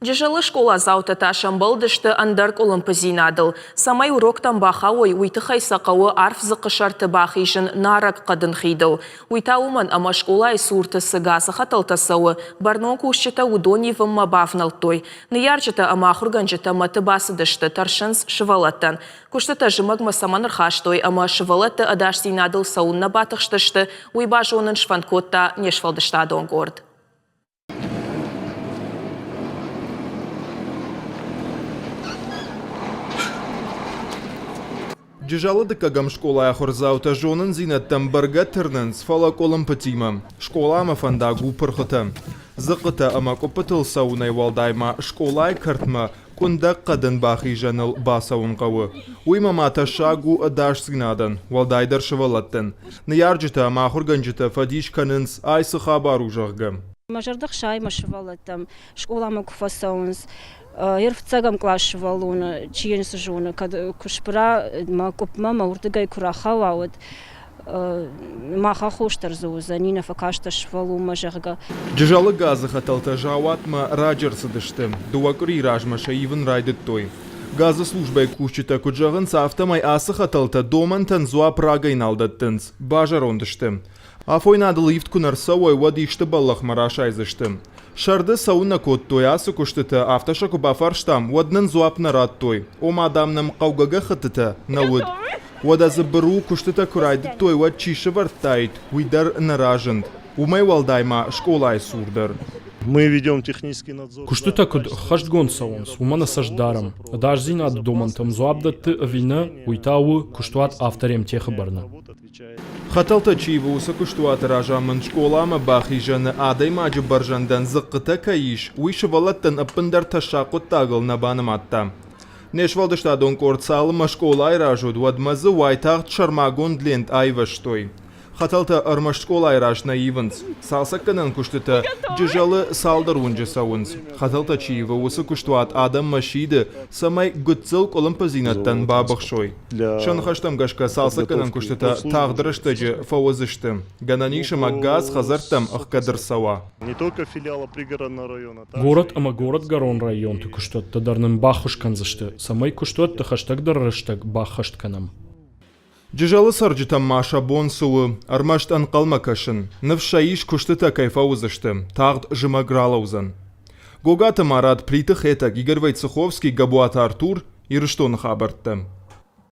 Джызӕлы скъоладзаутӕ та сӕмбӕлдысты ӕндӕр къуылымпыдзинадыл. Цӕмӕй уроктӕм бахауой, уый тыххӕй сӕ хъӕуы арф дзыхъхъы сӕрты бахизын нарӕг хъӕдын хидыл. Уый та уымӕн, ӕмӕ скъолайы цурты цы газы хӕтӕлтӕ цӕуы, бӕрнон кусджытӕ уыдон ивынмӕ бавнӕлдтой. Ныййарджытӕ ӕмӕ ахуыргӕнджытӕ мӕты бацыдысты, тӕрсынц сывӕллӕттӕн. Куыстытӕ зымӕгмӕ цӕмӕн ӕрхастой ӕмӕ сывӕллӕтты ӕдасдзинадыл цӕуыннӕ батыхстысты, уый базонын сфӕнд кодта не сфӕлдыстадон къорд. Джызӕлы дыккӕгӕм скъолайы ахуырдзаутӕ зонындзинӕдтӕм бӕргӕ тырнынц, фӕлӕ къуылымпытимӕ. Скъоламӕ фӕндаг у пырхытӕ. Дзыхъхъытӕ ӕмӕ къуыппытыл цӕуынӕй уӕлдай ма скъолайы кӕртмӕ къуындӕг хъӕдын бахизӕныл бацӕуын хъӕуы. Уыимӕ ма тӕссаг у ӕдасдзинадӕн, уӕлдайдӕр сывӕллӕттӕн. Ныййарджытӕ ӕмӕ ахуыргӕнджытӕ фӕдис кӕнынц, ай цы хабар у, зӕгъгӕ. Мӕ зӕрдӕ хсайы мӕ сывӕллӕттӕм, скъоламӕ куы фӕцӕуынц, йе рфыццӕгӕм кълас сывӕллоны, чи йын цы зоны, кӕд куы сбыра мӕ къуыпмӕ, мӕ уырдыгӕй куы рахауа, уӕд мах аххос дӕр дзы уыдзӕни, нӕ фӕкастӕ сывӕллонмӕ, зӕгъгӕ. Джызӕлы газы хӕтӕлтӕ заууатмӕ раджы ӕрцыдысты. Дыууӕ къуырийы размӕ сӕ ивын райдыдтой. Газы службӕйы кусджытӕ куыд зӕгъынц, афтӕмӕй ацы хӕтӕлтӕ домӕнтӕн дзуапп рагӕй нал дӕттынц, базӕронд сты. Афойнадыл ивд куы нӕ рцӕуой, уӕд исты бӕллӕхмӕ расайдзысты. Сӕрды цӕуыннӕ кодтой ацы куыстытӕ, афтӕ сӕ куы бафарстам, уӕд нын дзуапп нӕ радтой, ома, дам, нӕм хъӕугӕ гӕххӕттытӕ нӕ уыд. Уӕдӕ дзы быру куыстытӕ куы райдыдтой, уӕд чи сывӕрдтаид, уый дӕр нӕ разынд. Уымӕй уӕлдай ма скъолайы цур дӕр. Куыстытӕ куыд ӕххӕстгонд цӕуынц, уымӕ нӕ цӕст дарӕм. Ӕдасдзинады домӕнтӕм дзуапп дӕтты ӕви нӕ, уый та у куыстуат Авторемтехы бӕрны. Хӕтӕлтӕ чи ивы, уыцы куыстуаты разамынд скъоламӕ бахизӕны адӕймаджы бӕрзӕндӕн дзыхъхъытӕ кӕй ис, уый сывӕллӕттӕн ӕппындӕр тӕссаг хъуыддагыл нӕ банымадта. Не сфӕлдыстадон къорд цалынмӕ скъолайы раз уыд, уӕдмӕ дзы уайтагъд сӕрмагонд лент айвӕзтой. Хӕтӕлтӕ ӕрмӕст скъолайы раз нӕ ивынц. Цалцӕггӕнӕн куыстытӕ Джызӕлы цалдӕр уынджы цӕуынц. Хӕтӕлтӕ чи ивы, уыцы куыстуат адӕммӕ сиды, цӕмӕй гыццыл къуылымпыдзинӕдтӕн бабыхсой. Сӕ ныхӕстӕм гӕсгӕ цалцӕггӕнӕн куыстытӕ тагъд рӕстӕджы фӕуыдзысты. Гӕнӕн ис ӕмӕ газ хӕдзӕрттӕм ӕхгӕд ӕрцӕуа. Горӕт ӕмӕ горӕтгӕрон районты куыстуӕттӕ дӕр нын баххуыс кӕндзысты, цӕмӕй куыстуӕтты хӕстӕгдӕр рӕстӕг баххӕст кӕнӕм. Джызӕлы цӕрджытӕн ма сӕ бон цы у, ӕрмӕст ӕнхъӕлмӕ кӕсын. Ныфс сӕ ис, куыстытӕ кӕй фӕуыдзысты, тагъд зымӕг ралӕудзӕн. Гогаты Марат, Плиты Хетӕг, Игорь Войцеховский, Габуаты Артур, Ирыстоны хабӕрттӕ.